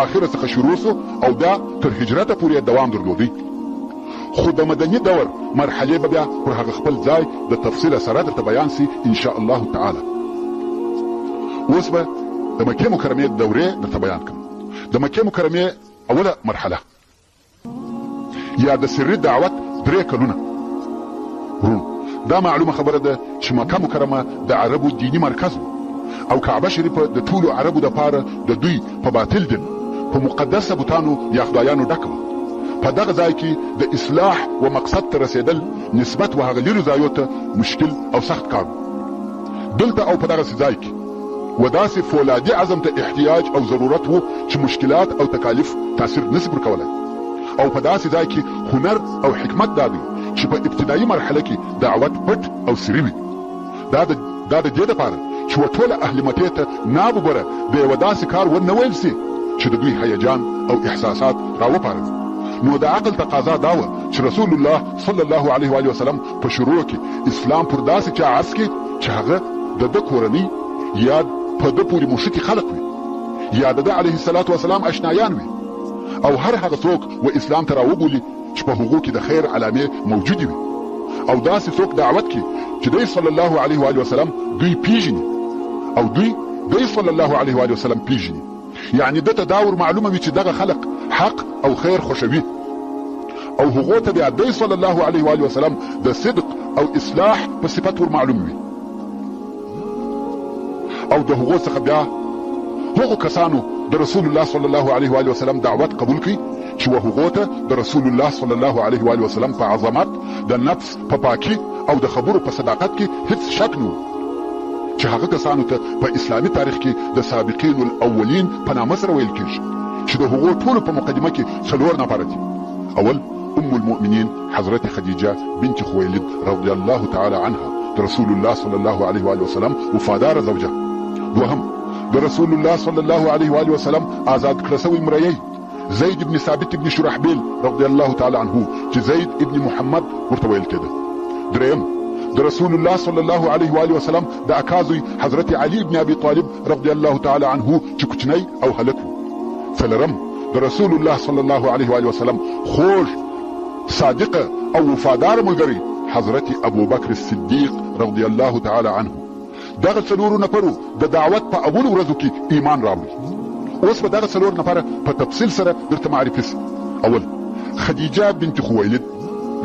آخره څخه شروع سو او بیا تر هجرته پورې دوام درلودی. خو د مدني دور مرحلې به بیا پر هغه خپل ځای د تفصیله سره درته بیان سي ان شاء الله تعالی. اوس به د مکې مکرمې دورې درته بیان کړم. د مکې مکرمې اوله مرحله یا د سري دعوت درې کلونه. وروڼو دا معلومه خبره ده چې مکه مکرمه د عربو دیني مرکز و او کعبه شریفه د ټولو عربو دپاره د دوی په باطل دین، په مقدسه بتانو یا خدایانو ډکه وه. په دغه ځای کې د اصلاح و مقصد ته رسېدل نسبت و هغه لیرو ځایو ته مشکل او سخت کار و. دلته او په دغسې ځای کې و داسې فولادي عزم ته احتیاج او ضرورت و چې مشکلات او تکالیف تاثیر نشي پر کولای او په داسې ځای کې هنر او حکمت دا دی چې په ابتدایي مرحله کې دعوت پټ او سري وي. دا د دا د دې لپاره چې و ټوله اهل مکې ته ناببره د یوه داسې کار ونه ویل شي چې د دوی هیجان او احساسات راوپاروي. نو د عقل تقاضا دا وه چې رسول الله صلی الله علیه وآله وسلم په شروع کې اسلام پر داسې چا عرض کړي چې هغه د ده کورنۍ یا په ده پورې مښتي خلق وي یا د ده علیه الصلاة والسلام اشنایان وي او هر هغه څوک و اسلام ته راوبولي چې په هغو کې د خیر علامې موجودې وي او داسې څوک دعوت کړي چې دی صلی الله علیه وآله وسلم دوی پیژني او دوی دی صلی الله علیه وآله وسلم پیژني. یعنې ده ته دا ور معلومه وي چې دغه خلق حق او خیر خوښوي او هغو ته بیا دی صلی الله علیه وآله وسلم د صدق او اصلاح په صفت ور معلوم وي او د هغو څخه بیا هغو کسانو د رسول الله صلی الله علیه وآله وسلم دعوت قبول کړي چې و هغو ته د رسول الله صلی الله علیه وآله وسلم په عظمت، د نفس په پاکي او د خبرو په صداقت کې هیڅ شک نه و. چې هغه کسانو ته په اسلامي تاریخ کې د سابقین الاولین په نامه سره ویل کیږي چې د هغو ټولو په مقدمه کې څلور نفره دي. اول، ام المؤمنین حضرت خدیجه بنت خویلد رضی الله تعالی عنها د رسول الله صلی الله علیه وآله وسلم وفاداره زوجه. دوهم، د رسول الله صلی الله علیه وآله وسلم آزاد کړه شوی مریی زید ابن ثابت ابن شرحبیل رضی الله تعالی عنه چې زید ابن محمد ورته ویل کېده. دریم، د رسول الله صلی الله علیه و آله وسلم د اکا زوی حضرت علی ابن ابي طالب رضی الله تعالی عنه چې کوچنی او هلک و. څلورم، د رسول الله صلی الله علیه و آله وسلم خوږ، صادقه او وفادار ملګری حضرت ابوبکر الصدیق رضی الله تعالی عنه. دغه څلورو نفرو د دعوت په اولو ورځو کې ایمان راوړی. اوس به دغه څلور نفره په تفصیل سره درته معرفي سي. اول، خدیجه بنت خویلد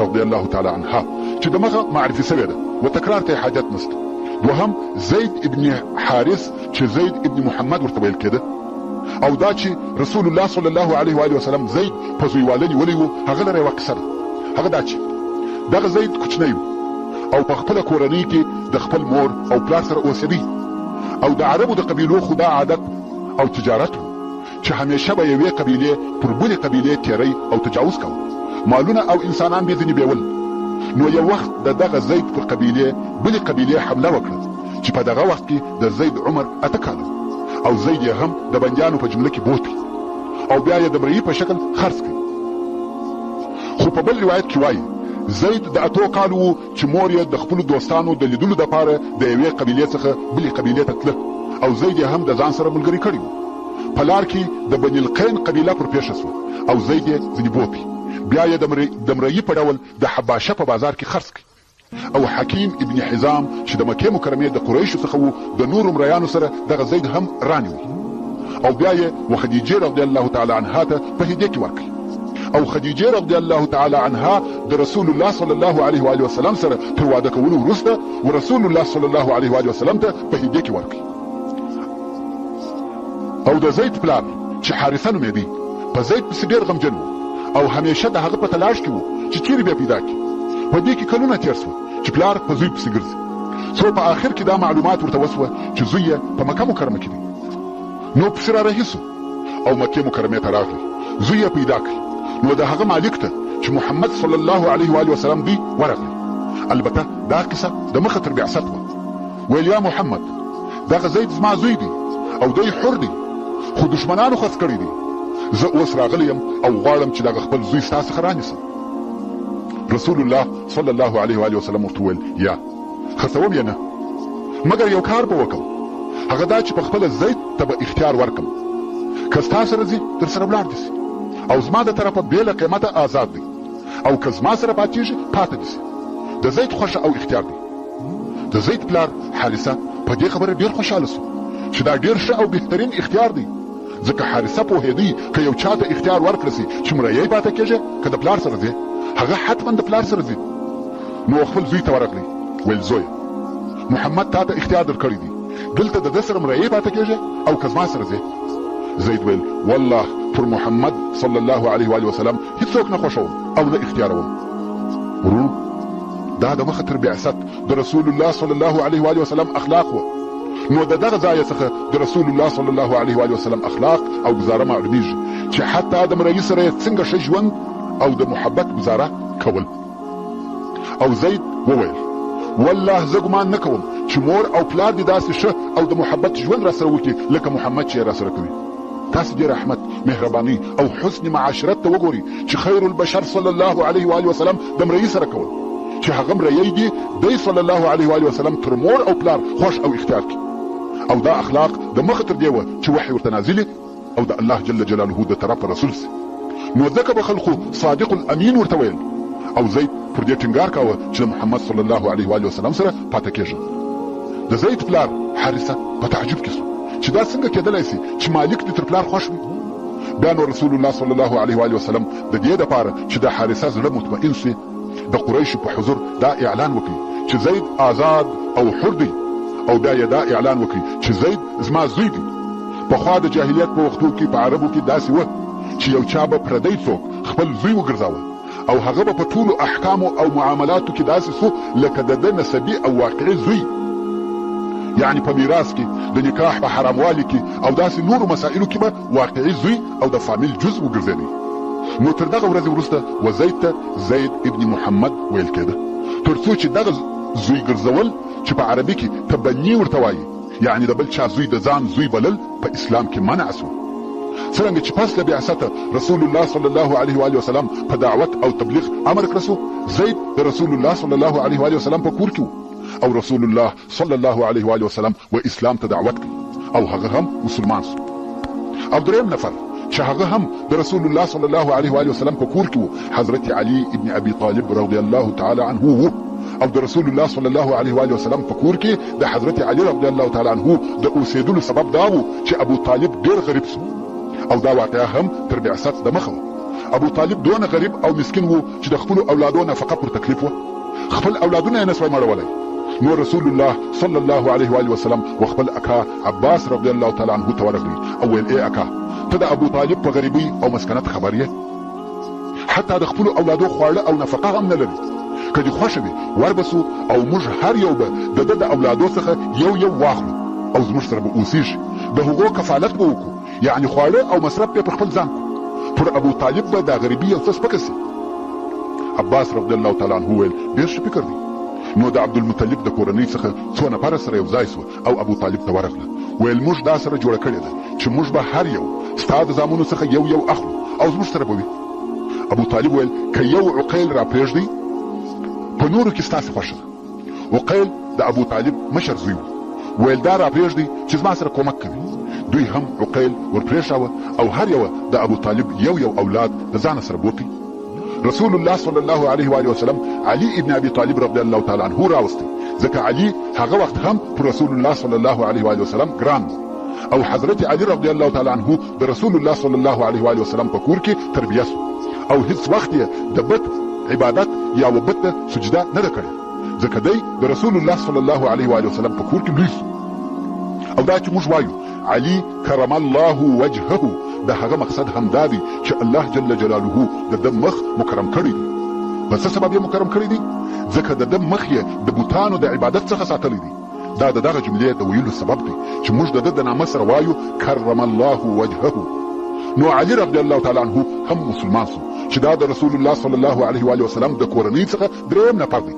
رضی الله تعالی عنها چې د مخه معرفي سوې ده و تکرار ته یې حاجت نشته. دوهم، زید ابن حارث چې زید ابن محمد ورته ویل کېده او دا چې رسول الله صلی الله علیه و آله وسلم زید په زویواله نیولی و هغه لره یوه قصه ده. هغه دا چې دغه زید کوچنی و او په خپله کورنۍ کې د خپل مور او پلار سره اوسېدی او د عربو د قبیلو خو دا عادت او تجارت و چې همېشه به یوې قبیلې پر بلې قبیلې تېری او تجاوز کاوه، مالونه او انسانان به ځینې بېول. نو یو وخت د دغه زید پر قبیلې بلې قبیلې حمله وکړه چې په دغه وخت کې د زید عمر اته کاله و او زید یې هم د بندیانو په جمله کې بوتی او بیا یې د مریي په شکل خرڅ کړ. خو په بل روایت کې وايي، زید د اتو کالو و چې مور یې د خپلو دوستانو د لیدلو دپاره د یوې قبیلې څخه بلې قبیلې ته تله او زید یې هم د ځان سره ملګری کړی و. په لار کې د بني القین قبیله پر پېښه شوه او زید یې ځینې بوتی. بیا یې د مریي په ډول د حباشه په بازار کې خرڅ کړ. او حکیم ابن حزام چې د مکې مکرمې د قریشو څخه و د نورو مریانو سره دغه زید هم رانیوی او بیا یې و خدیجې رضی الله تعالی عنها ته په هدیه کې ورکړ. او خدیجې رضی الله تعالی عنها د رسول الله صلی الله علیه وآله وسلم سره تر واده کولو وروسته و رسول الله صلی الله علیه وآله وسلم ته په هدیه کې ورکړ. او د زید پلار چې حارثه نومېدی په زید پسې ډېر غمجن و او همېشه د هغه په تلاش کې و چې چېرې بیا پیدا کړي. په دې کې کلونه تېر شوه چې پلار په زوی پسې ګرځي څو په آخر کې دا معلومات ورته وشوه چې زوی یې په مکه مکرمه کې دی. نو پسې را رهي شو او مکې مکرمې ته راغی، زوی یې پیدا کړ، نو د هغه مالک ته چې محمد صلی الله علیه وآله وسلم دی ورغی. البته دا قصه د مخه تر بعثت وه. ویل یا محمد! دغه زید زما زوی دی او دی حر دی، خو دښمنانو خرڅ کړی دی. زه اوس راغلی یم او غواړم چې دغه خپل زوی ستا څخه رانیسم. رسول الله صلی الله علیه وآله وسلم ورته وویل، یا! خرڅوم یې نه، مګر یو کار به وکړم، هغه دا چې په خپله زید ته به اختیار ورکړم. که ستا سره ځي در سره ولاړ دې سي او زما د طرفه بې له قیمته آزاد دی او که زما سره پاتېږي پاته دې سي. د زید خوښه او اختیار دی. د زید پلار حارثه په دې خبره ډېر خوشحاله سو چې دا ډېر ښه او بهترین اختیار دی، ځکه حارثه پوهېدی که یو چا ته اختیار ورکړه سي چې مریی پاته کېږې که د پلار سره ځې، هغه حتما د پلار سره ځي. نو خپل زوی ته ورغلی ویل زویه محمد تا ته اختیار درکړی دی، دلته د ده سره مریی پاته کېږې او که زما سره ځې؟ زید ویل والله پر محمد صلی الله علیه وآله وسلم هیڅوک نه خوښوم او نه اختیاروم. وروڼو دا د مخه تر بعثت د رسول الله صلی الله علیه وآله وسلم اخلاق وه، نو د دغه ځایه څخه د رسول الله صلی الله علیه وآله وسلم اخلاق او ګزاره معلومیږي چې حتی د مریی سره یې څنګه ښه ژوند او د محبت ګزاره کول. او زید وویل والله زه ګمان نه کوم چې مور او پلار دې داسې ښه او د محبت ژوند راسره وکړي لکه محمد چې یې راسره کوي. تاسې دې رحمت، مهربانۍ او حسن معاشرت ته وګورئ چې خیر البشر صلی الله علیه وآله وسلم د مریي سره کول چې هغه مریی دې دی صلی الله علیه وآله وسلم تر مور او پلار خوښ او اختیار کړي. او دا اخلاق د مخه تر دې وه چې وحی ورته نازلې او د الله جل جلاله د طرفه رسول سي، نو ځکه به خلقو صادق الامین ورته ویل. او زید پر دې ټینګار کاوه چې د محمد صلی الله علیه وآله وسلم سره پاته کېږم. د زید پلار حارثه په تعجب کې سو چې دا څنګه کېدلای سي چې مالک دې تر پلار خوښ وي. بیا نو رسول الله صلی الله علیه وآله وسلم د دې دپاره چې د حارثه زړه مطمئن سي د قریشو په حضور دا اعلان وکړي چې زید آزاد او حر دی، او بیا یې دا اعلان وکړي چې زید زما زوی دی. پخوا د جاهلیت په وختو کې په عربو کې داسې وه چې یو چا به پردی څوک خپل زوی وګرځاوه او هغه به په ټولو احکامو او معاملاتو کې داسې سو لکه د ده نسبي او واقعي زوی، یعنې په میراث کې، د نکاح په حراموالي کې او داسې نورو مسایلو کې به واقعي زوی او د فامیل جز وګرځېدی. نو تر دغه ورځې وروسته و زید ته زید ابن محمد ویل کېده، تر څو چې دغه زوی ګرځول چې په عربي کې تبني ورته وايي، یعنې د بل چا زوی د ځان زوی بلل په اسلام کې منع سو. څرنګه چې پس له بعثته رسول الله صلی الله علیه وآله وسلم په دعوت او تبلیغ امر کړه سو، زید د رسول الله صلی الله علیه وآله وسلم په کور کې وو او رسول الله صلی الله علیه وآله وسلم و اسلام ته دعوت کړ او هغه هم مسلمان سو. او دریم نفر چې هغه هم د رسول الله صلی الله علیه وآله وسلم په کور کې وو حضرت علی ابن ابي طالب رضی الله تعالی عنه وو، او د رسول الله صلی الله علیه وآله وسلم په کور کې د حضرت علی رضی الله تعالی عنه د اوسېدلو سبب دا وو چې ابو طالب ډېر غریب سو، او دا واقعه هم تر بعثت د مخه وه. ابو طالب دونه غریب او مسکین وو چې د خپلو اولادو نفقه پر تکلیف وه، خپل اولادونه یې نه سوای مړولای. نو رسول الله صلی الله علیه وآله وسلم و خپل اکا عباس رضی الله تعالی عنه ته ورغلی او ویل ای اکا، ته د ابو طالب په غریبۍ او مسکنت خبر یې، حتی د خپلو اولادو خواړه او نفقه هم نه لري، که دې خوښه وي وربه سو او موږ هر یو به د ده د اولادو څخه یو یو واخلو او زموږ سره به اوسیږي، د هغو کفالت به وکړو، یعنې خواړه او مصرف به پر خپل ځان کړو، پر ابو طالب به دا غریبي یو څه سپکه سي. عباس رضی الله تعالی عنه وویل ډېر ښه فکر دی. نو د عبدالمطلب د کورنۍ څخه څو نفره سره یو ځای سوه او ابو طالب ته ورغله، ویل موږ دا سره جوړه کړې ده چې موږ به هر یو ستا د زامنو څخه یو یو اخلو او زموږ سره به وي. ابو طالب ویل که یو عقیل راپرېږدئ په نورو کې ستاسې خوښه ده. عقیل د ابو طالب مشر زوی و، ویل دا راپرېږدئ چې زما سره کومک کوي. دوی هم عقیل ورپرېښاوه او هر یوه د ابو طالب یو یو اولاد د ځانه سره بوتی. رسول الله صلی الله علیه وآله وسلم علی ابن ابي طالب رضی الله تعالی عنه راوستی، ځکه علی هغه وخت هم پر رسول الله صلی الله علیه وآله وسلم ګران و او حضرت علی رضی الله تعالی عنه د رسول الله صلی الله علیه وآله وسلم په کور کې تربیه سو او هیڅ وخت یې د بت عبادت یا و بت ته سجده نه ده کړې، ځکه دی د رسول الله صلی الله علیه وآله وسلم په کور کې لوی سو. او دا چې موږ وایو علی کرم الله وجهه، د هغه مقصد هم دا دی چې الله جل جلاله د ده مخ مکرم کړی دی. په څه سبب یې مکرم کړی دی؟ ځکه د ده مخ یې د بتانو د عبادت څخه ساتلی دی. دا د دغه جملې د ویلو سبب دی چې موږ د ده د نامه سره وایو کرم الله وجهه. نو علی رضی الله تعالی عنه هم مسلمان سو چې دا د رسول الله صلی الله علیه وآله وسلم د کورنۍ څخه دریم نفر دی.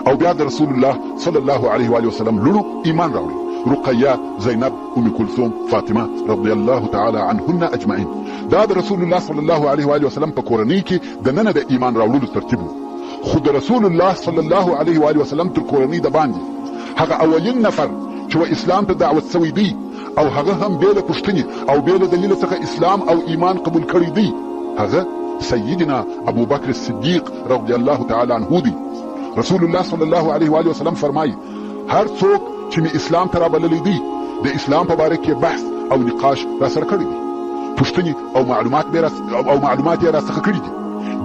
او بیا د رسول الله صلی الله علیه وآله وسلم لوڼو ایمان راوړی، رقیه، زینب، ام کلثوم، فاطمه رضی الله تعالی عنهن اجمعین. دا د رسول الله صلی الله علیه وآله وسلم په کورنۍ کې د ننه د ایمان راوړلو ترتیب و، خو د رسول الله صلی الله علیه وآله وسلم تر کورنۍ د باندې هغه اولین نفر چې و اسلام ته دعوت سوی دی او هغه هم بې له پوښتنې او بې له دلیل څخه اسلام او ایمان قبول کړی دی، هغه سیدنا ابوبکر الصدیق رضی الله تعالی عنه دی. رسول الله صلی الله علیه و آله وسلم فرمایي، هر څوک چې مې اسلام ته رابللی دی، د اسلام په باره کې بحث او نقاش راسره کړی دی، پوښتنې او معلومات او معلومات یې راڅخه کړي دي،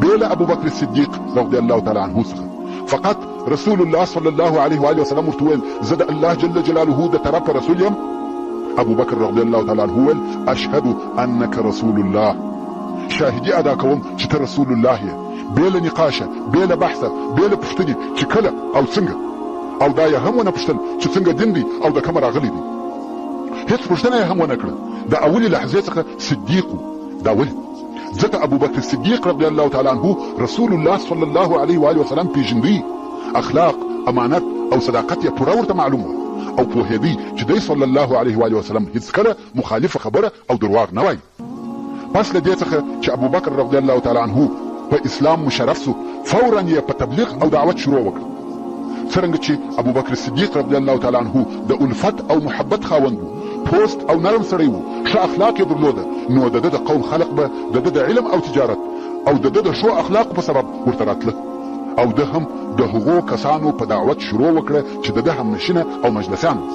بې له ابوبکر صدیق رضی الله تعالی عنه څخه. فقط رسول الله صلی الله علیه و آله وسلم ورته وویل، زه د الله جل جلاله د طرفه رسول یم. ابوبکر رضی الله تعالی عنه وویل، اشهد انک رسول الله، شاهدي ادا کوم چې ته رسول الله یې، بې له نقاشه، بې له بحثه، بې له پوښتنې چې کله او څنګه، او دا یې هم ونه پوښتل چې څنګه دین دی او د کومه راغلی دی، هیڅ پوښتنه یې هم ونه کړه. د اولې لحظې څخه صدیق و. دا ولې؟ ځکه ابوبکر صدیق رضی الله تعالی عنه رسول الله صلی الله علیه و آله وسلم پیژندی، اخلاق، امانت او صداقت یې پوره ورته معلوم وه او پوهیدی چې دی صلی الله علیه و آله وسلم هیڅکله مخالفه خبره او درواغ نه وایي. پس له دې څخه چې ابوبکر رضی الله تعالی عنه په اسلام مشرف سو، فورا یې په تبلیغ او دعوت شروع وکړه. څرنګه چې ابوبکر صدیق رضی الله تعالی عنه د الفت او محبت خاوند و، پوست او نرم سړی و، ښه اخلاق یې درلوده، نو د ده د قوم خلق به د ده د علم او تجارت او د ده د ښو اخلاقو په سبب ورته راتله او ده هم د هغو کسانو په دعوت شروع وکړه چې د ده همنشینه او مجلسیان وو.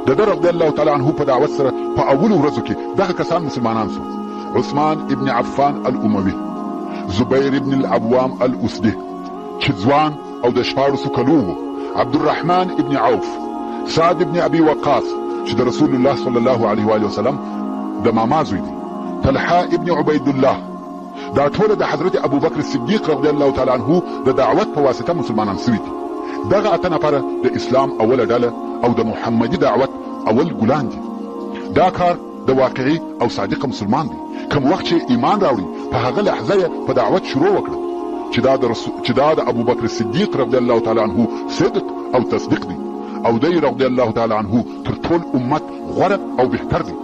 د ده رضی الله تعالی عنه په دعوت سره په اولو ورځو کې دغه کسان مسلمانان شول، عثمان ابن عفان الاموي، زبیر ابن العوام الاسدي چې ځوان او د شپاړسو کلو و، عبدالرحمن ابن عوف، سعد ابن ابي وقاص چې د رسول الله صلی الله علیه و وسلم د ماما زوی دی، طلحه ابن عبید الله. دا ټوله د حضرت ابوبکر صدیق رضی الله تعالی عنه د دعوت په واسطه مسلمانان سوي دي. دغه اته نفره د اسلام اوله ډله او د محمدي دعوت اول ګلان دي. دا کار د واقعي او صادقه مسلمان دی. کوم وخت چې ایمان راوړي په هغه لحظه یې په دعوت شروع وکړه چې دا د چې دا د ابوبکر صدیق رضی الله تعالی عنه صدق او تصدیق دی او دی رضی الله تعالی عنه تر ټول امت غوره او بهتر دی.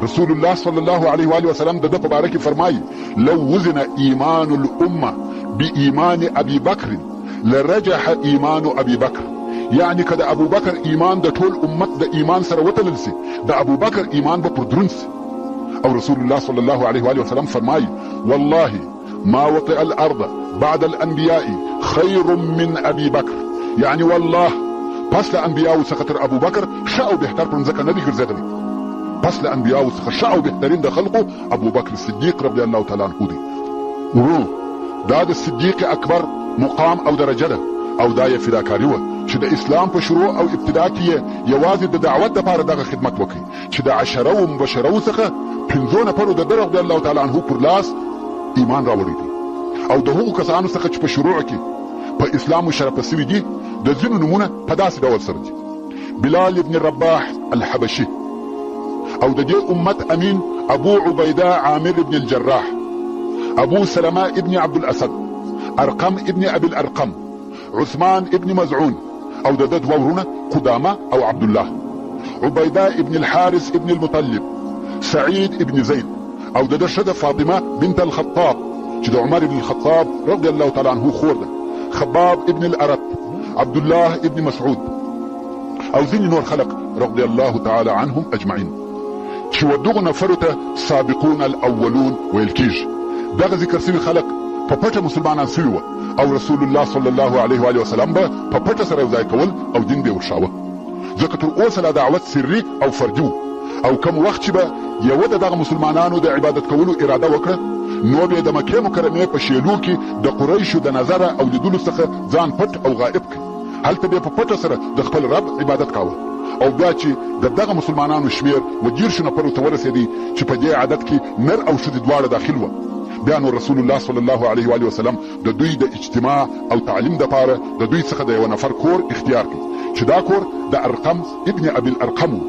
رسول الله صلی الله علیه وآله وسلم د ده په باره کې فرمایي، لو وزن ایمان الامة بایمان ابي بکر لرجح ایمان ابي بکر، یعنې که د ابوبکر ایمان د ټول امت د ایمان سره وتلل سي، د ابوبکر ایمان به پر دروند سي. او رسول الله صلی الله علیه وآله وسلم فرمایي، والله ما وطئ الارض بعد الانبیاء خیر من ابي بکر، یعنې والله پس له انبیاوو څخه تر ابوبکر ښه او بهتر پر مځکه نه دی ګرځېدلی. پس له انبیاوو څخه ښه او بهترین د خلقو ابوبکر صدیق رضی الله تعالی عنه دی. وروڼو! دا د صدیق اکبر مقام او درجه ده او دا یې فداکاري وه چې د اسلام په شروع او ابتدا کې یې یوازې د دعوت دپاره دغه خدمت وکړ چې د عشره و مبشره وو څخه پنځو نفرو د ده رضی الله تعالی عنه پر لاس ایمان راوړی دی او د هغو کسانو څخه چې په شروع کې په اسلام مشرفه سوي دي د ځینو نومونه په داسې ډول سره دي، بلال ابن رباح الحبشي او د دې امت امین ابو عبیده عامر ابن الجراح، ابو سلمه ابن عبدالاسد، ارقم ابن ابي الارقم، عثمان ابن مزعون او د ده دوه وروڼه قدامه او عبدالله، عبیده ابن الحارث ابن المطلب، سعید ابن زید او د ده ښځه فاطمه بنت الخطاب چې د عمر ابن الخطاب رضی الله تعالی عنه خور ده، خباب ابن الارت، عبدالله ابن مسعود او ځینې نور خلق رضی الله تعالی عنهم اجمعین چې و دغو نفرو ته سابقون الاولون ویل کیږي. دغه ذکر سوي خلق په پټه مسلمانان سوي وه او رسول الله صلی الله علیه وآله وسلم به په پټه سره یو ځای کول او دین به یې ورښاوه، ځکه تر اوسه لا دعوت سري او فردي و او کوم وخت چې به یوه د دغه مسلمانانو د عبادت کولو اراده وکړه نو به یې د مکې مکرمې په شیلو کې د قریشو د نظره او لیدلو څخه ځان پټ او غائب کړ، هلته به یې په پټه سره د خپل رب عبادت کاوه او بیا چې د دغه مسلمانانو شمېر و دېرشو نفرو ته ورسېدی چې په دې عدد کې نر او ښځې دواړه داخل وه، بیا نو رسول الله صلی الله علیه وآله وسلم د دوی د اجتماع او تعلیم دپاره د دوی څخه د یوه نفر کور اختیار کړ چې دا کور د ارقم ابن ابي الارقم و،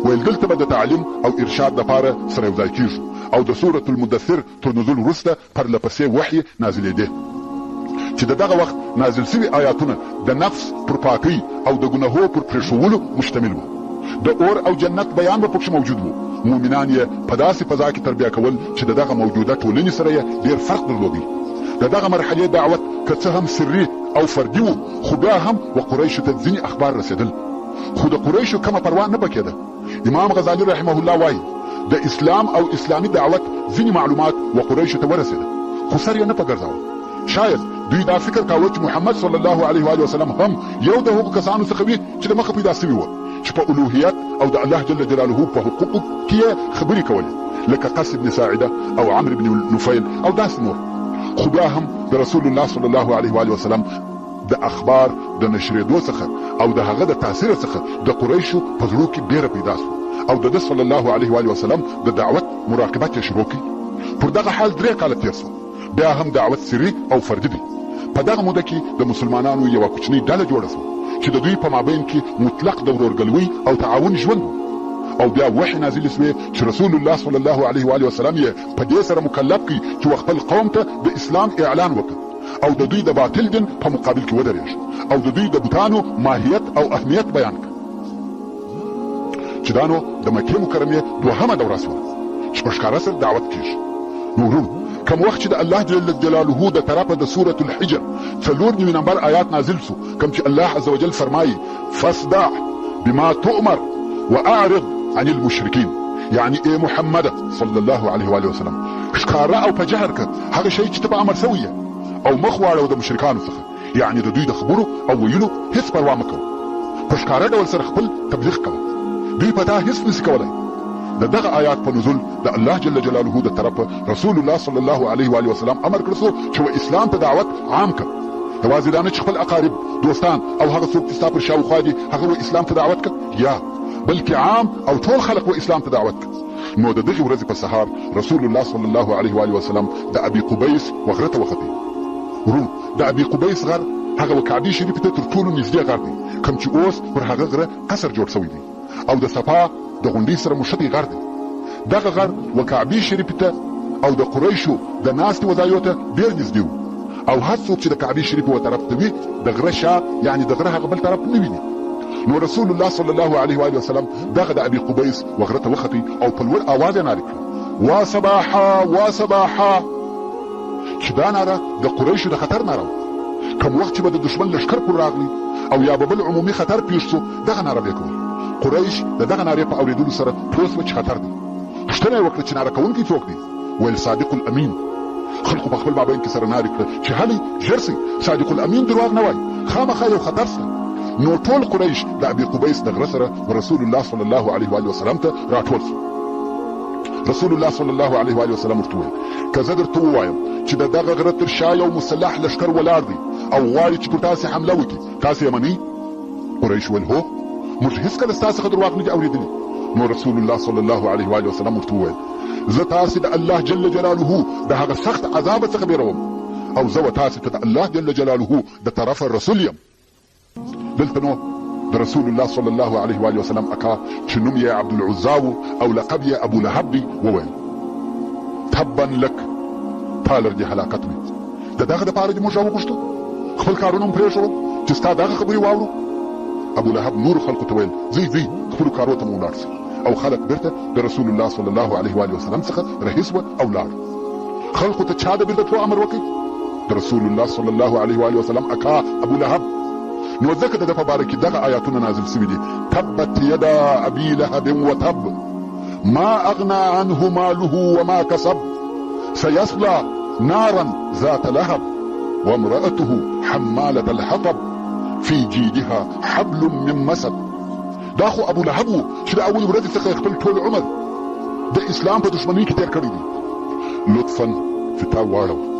ویل دلته به د تعلیم او ارشاد دپاره سره یو ځای کېږو او د سورة المدثر تر نزول وروسته پرله پسې وحیې نازلېدې چې د دغه وخت نازل شوي آیاتونه د نفس پر پاکۍ او د ګنهو پر پرېښوولو مشتمل وو. د اور او جنت بیان به پکښې موجود وو. مؤمنان یې په داسې فضا کې تربیه کول چې د دغه موجوده ټولنې سره یې ډېر فرق درلودی. د دغه مرحلې دعوت که څه هم سري او فردي وو خو بیا هم و قریشو ته ځینې اخبار رسېدل خو د قریشو کمه پروا نه په کېده. امام غزالي رحمه الله وايي، د اسلام او اسلامي دعوت ځینې معلومات و قریشو ته ورسېده، خو سر یې نه په ګرځاوه. شاید دوی دا فکر کاوه چې محمد صلی الله علیه وآله وسلم هم یو د هغو کسانو څخه وي چې د مخه پیدا شوي وه چې په الوهیت او د الله جل جلاله په حقوقو کې یې خبرې کولې لکه قس بن ساعده او عمرو بن نفیل او داسې نور. خو بیا هم د رسول الله صلی الله علیه وآله وسلم د اخبار د نشرېدو څخه او د هغه د تاثیره څخه د قریشو په زړو کې بېره پیدا شوه او د ده صلی الله علیه وآله وسلم د دعوت مراقبت یې شروع کړ. پر دغه حال درې کاله تېر شول. بیا هم دعوت سري او فردي دی. په دغه موده کې د مسلمانانو یوه کوچنۍ ډله جوړه شوه چې د دوی په مابین کې مطلق د ورورګلوۍ او تعاون ژوند و او بیا وحې نازلې شوې چې رسول الله صلی الله علیه وآله وسلم یې په دې سره مکلف کړ چې و خپل قوم ته د اسلام اعلان وکړ او د دوی د باطل دین په مقابل کې ودرېږي او د دوی د بتانو ماهیت او اهمیت بیان کړ. چې دا نو د مکې مکرمې دوهمه دوره شوه چې په ښکاره سره دعوت کېږي. نو وروڼو کوم وخت چې د الله جل جلاله د طرفه د سورة الحجر 94 نمبر آیات نازل شو کوم چې الله عز وجل فرمایي فاصدع بما تؤمر واعرض عن المشرکین یعنی ای محمد صلی الله علیه وآله وسلم ښکاره او په جهر که هغه شی چې ته په امر شوی یې او مخ واړوه د مشرکانو څخه یعنې د دوی د خبرو او ویلو هیڅ پروا مه کوه، په ښکاره ډول سره خپل تبلیغ کوه، دوی په تا هیڅ نشي کولای. د دغه آیات په نزول د الله جل جلاله د طرفه رسول الله صلی الله علیه وآله وسلم امر کړل شو چې و اسلام ته دعوت عام کړه، یوازې دا نه چې خپل اقارب، دوستان او هغه څوک چې ستا پر شاوخوا دي هغه و اسلام ته دعوت کړه، یا بلکې عام او ټول خلق و اسلام ته دعوت کړه. نو د دغې ورځې په سهار رسول الله صلی الله علیه وآله وسلم د ابي قبیس و غره ته وختي. وروڼو! د ابي قبیس غر هغه و کعبې شریفې ته تر ټولو نږدې غر دی کوم چې اوس پر هغه غره قصر جوړ شوی دی او د صفا د غونډۍ سره مښتی غر دی. دغه غر و کعبې شریفې ته او د قریشو د ناستې وځایو ته ډېر نږدې و او هر څوک چې د کعبې شریفې و طرف ته وي د غره شا یعنې د غره هغه بل طرف نه ویني. نو رسول الله صلی الله علیه وآله وسلم دغه د ابي قبیس و غره ته وختی او په لوړ آواز یې نارې کړې، وا صباحا! وا صباحا! چې دا ناره د قریشو د خطر ناره وه. کوم وخت چې به د دښمن لښکر پر راغلی او یا به بل عمومي خطر پېښ شو، دغه ناره به یې کوله. قریش د دغه نارې په اورېدلو سره پوه شوه چې خطر دی. پوښتنه یې وکړه چې ناره کوونکی څوک دی؟ ویل صادق الامین. خلکو په خپل مابین کې سره نارې کړه چې هلئ ژر شئ، صادق الامین درواغ نه وايي، خامخا یو خطر شته. نو ټول قریش د ابي قبیس د غره سره ورسول الله صلی الله علیه وآله وسلم ته راټول شول. رسول الله صلی الله علیه وآله وسلم ورته وویل، که زه درته ووایم چې د دغه غره تر شا یو مسلح لښکر ولاړ دی او غواړي چې پر تاسې حمله وکړي، تاسې یې منئ؟ قریش وویل، هو، موږ هیڅکله ستا څخه درواغ نه دي اورېدلي. نو رسول الله صلی الله علیه وآله وسلم ورته وویل، زه تاسې د الله جل جلاله د هغه سخت عذابه څخه بېروم او زه و تاسې ته د الله جل جلاله د طرفه رسول یم. دلته نو د رسول الله صلی الله علیه وآله وسلم اکا چې نوم یې عبدالعزی و او لقب یې ابو لهب دی وویل، تبا لک، تا لر دې هلاکت وي، د دغه دپاره دې موږ راوغوښتو، خپل کارونه مو پرېښول چې ستا دغه خبرې واورو؟ ابو لهب نورو خلکو ته ویل، ځئ ځئ خپلو کارو ته مو ولاړ شئ او خلک بیرته د رسول الله صلی الله علیه وآله وسلم څخه رهي شوه او لاړ. خلکو ته چا د بیرته تلو امر وکړ؟ د رسول الله صلی الله علیه وآله وسلم اکا ابو لهب. نو ځکه د ده په باره کې دغه آیاتونه نازل شوي دي، تبت یدا ابي لهب وتب ما اغنی عنه ماله وما کسب سیصلی نارا ذات لهب وامرأته حمالة الحطب فی جیدها حبل من مسد. دا خو ابو لهب و چې د اولې ورځې څخه یې خپل ټول عمر د اسلام په دښمنۍ کې تېر کړی دی. لطفا چې تا واړوه.